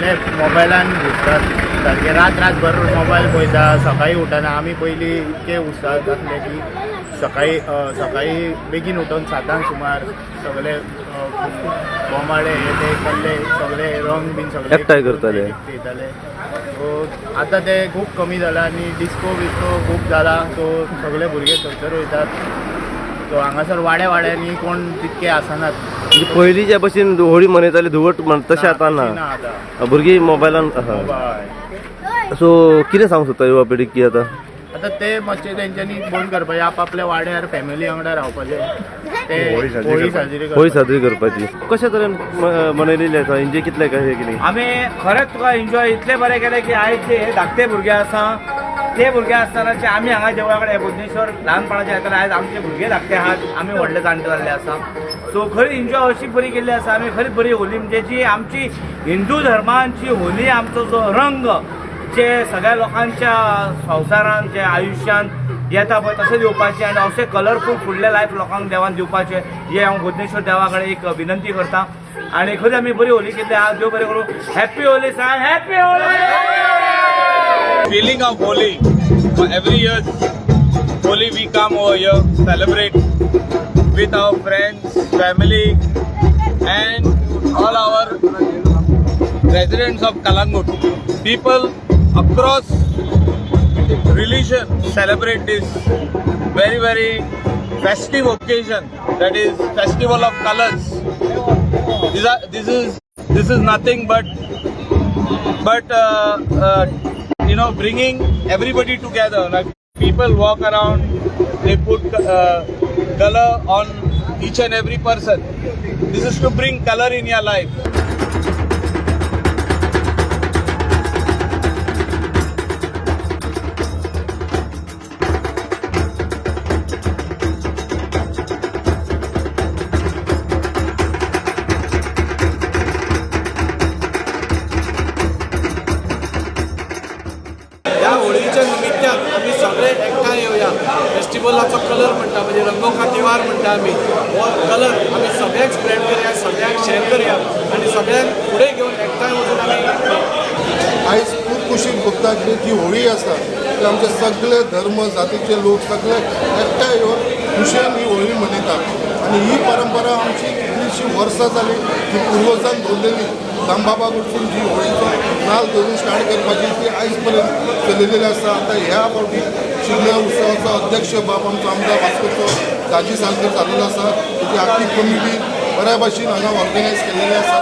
सगळे मोबायलान घुसतात सारके, रात रातभर मोबायल पळयता, सकाळी उठना. आमी पयलीं इतके उत्साह जातले की सकाळी सकाळी बेगीन उठून 7 सुमार सगळे बोमाडे हे ते कल्ले सगळे रंग बीन सगळे एकठांय करताले. येताले. सो आतां ते खूब कमी जाला आनी डिस्को बिस्को खूब जाला. सो सगळे भुरगे थंयसर वयतात. सो हांगासर वाड्या वाड्यांनी कोण तितके आसनात. म्हणजे पयलीं ज्या भशेन होळी मनयताले धुवट म्हण तशें आतां ना ना. आतां. भुरगीं मोबायलान आहा. हय. सो कितें सांगूंक सोदता युवा पिढीक की आतां? आतां ते मातशे तेंच्यांनी बंद करपाचें, आपआपल्या वाड्यार फॅमिली वांगडा रावपाचें, ते होळी साजरी होळी करपाची. साजरी होळी करपाची. साजरी करपाची. कशा तरेन मनयलेली आसा, एन्जॉय कितले काय केली? आमी खरेंच तुका एन्जॉय इतले बरें केलें की आयज जे हे धाकटे भुरगे आसा ते भुरगे आसतनाचे आमी हांगा देवळा कडेन बुद्धेश्वर ल्हानपणाचे येताले, आयज आमचे भुरगे धाकटे आहात, आमी व्हडले जाणटे जाल्ले आसा. सो खरी एन्जॉय अशी बरी केल्ली आसा आमी, खरी बरी होली म्हणजे जी आमची हिंदू धर्मांची होली, आमचो जो रंग जे सगळ्या लोकांच्या संवसारान जे आयुश्यान येता पळय तशें दिवपाचें आनी अशें कलरफूल फुडलें लायफ लोकांक देवान दिवपाचें हें हांव गोदनेश्वर देवा कडेन एक विनंती करता. आनी खरी आमी बरी होली केल्ली आहा. देव बरें करूं. Happy Holi Saheb, happy Holi. Feeling of Holi for every year Holi we come over here, celebrate with our friends, family and all our residents of Kalangut. People across religion celebrate this very very festive occasion, that is festival of colors. This is nothing but you know, bringing everybody together. Like people walk around, they put color on each and every person. This is to bring color in your life. ह्या होळीच्या निमित्तान आमी सगळे एकठांय येवया. फेस्टिवलाचो colour म्हणटा म्हणजे रंगो का तिवार म्हणटा आमी, हो कलर आमी सगळ्यांक स्प्रेड करया, सगळ्यांक शेअर करया आनी सगळ्यांक फुडें घेवन एकठांय वचून आमी आयज खूब खोशी भोगता की जी होळी आसा ती आमचे सगळे धर्म जातीचे लोक सगळे एकठांय येवन खुशयेन ही होळी मनयतात. आनी ही परंपरा आमची कितलीशीं वर्सां जाली जी पुर्वजान दवरलेली, दामबाबा कडसून जी होळीचो नाल धरून स्टार्ट करपाची ती आयज पर्यंत चलयलेली आसा. आतां ह्या फावटी शिगम्या उत्सवाचो अध्यक्ष बाब आमचो आमदार वास्कोचो दाजी सालकर जाल्लेलो आसा. तेजी आख्खी कमिटी बऱ्या भाशेन हांगा ऑर्गनायज केलेली आसा.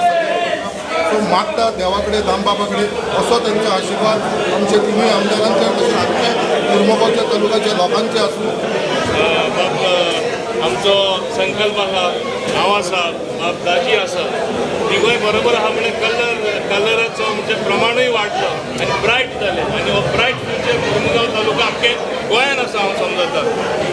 सो मागता देवा कडेन, दामबाबा कडेन असो तेंचो आशिर्वाद आमच्या तिनूय आमदारांचे तशेंच आख्ख्या मुरमुगांवच्या तालुक्याच्या लोकांचे आसूं. बाब आमचो संकल्प आसा, हांव आसा, बाब दाजी आसा, तिगूय बरोबर आहा. म्हणल्यार कलर कलराचो म्हणजे प्रमाणूय वाडलो आनी ब्रायट जालें आनी हो ब्रायट फ्युचर मुरमुगांव तालुका आख्खे गोंयान आसा हांव समजता.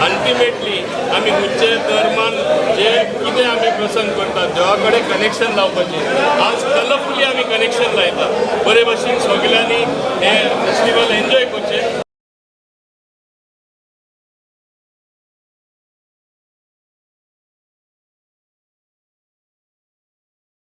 अल्टिमेटली आमी खंयचे धर्मान जे कितें आमी प्रसंग करतात देवा कडेन कनेक्शन लावपाचें, आज कलरफुली आमी कनेक्शन लायता. बरे भशेन सगल्यांनी हें फेस्टिवल एन्जॉय करचें.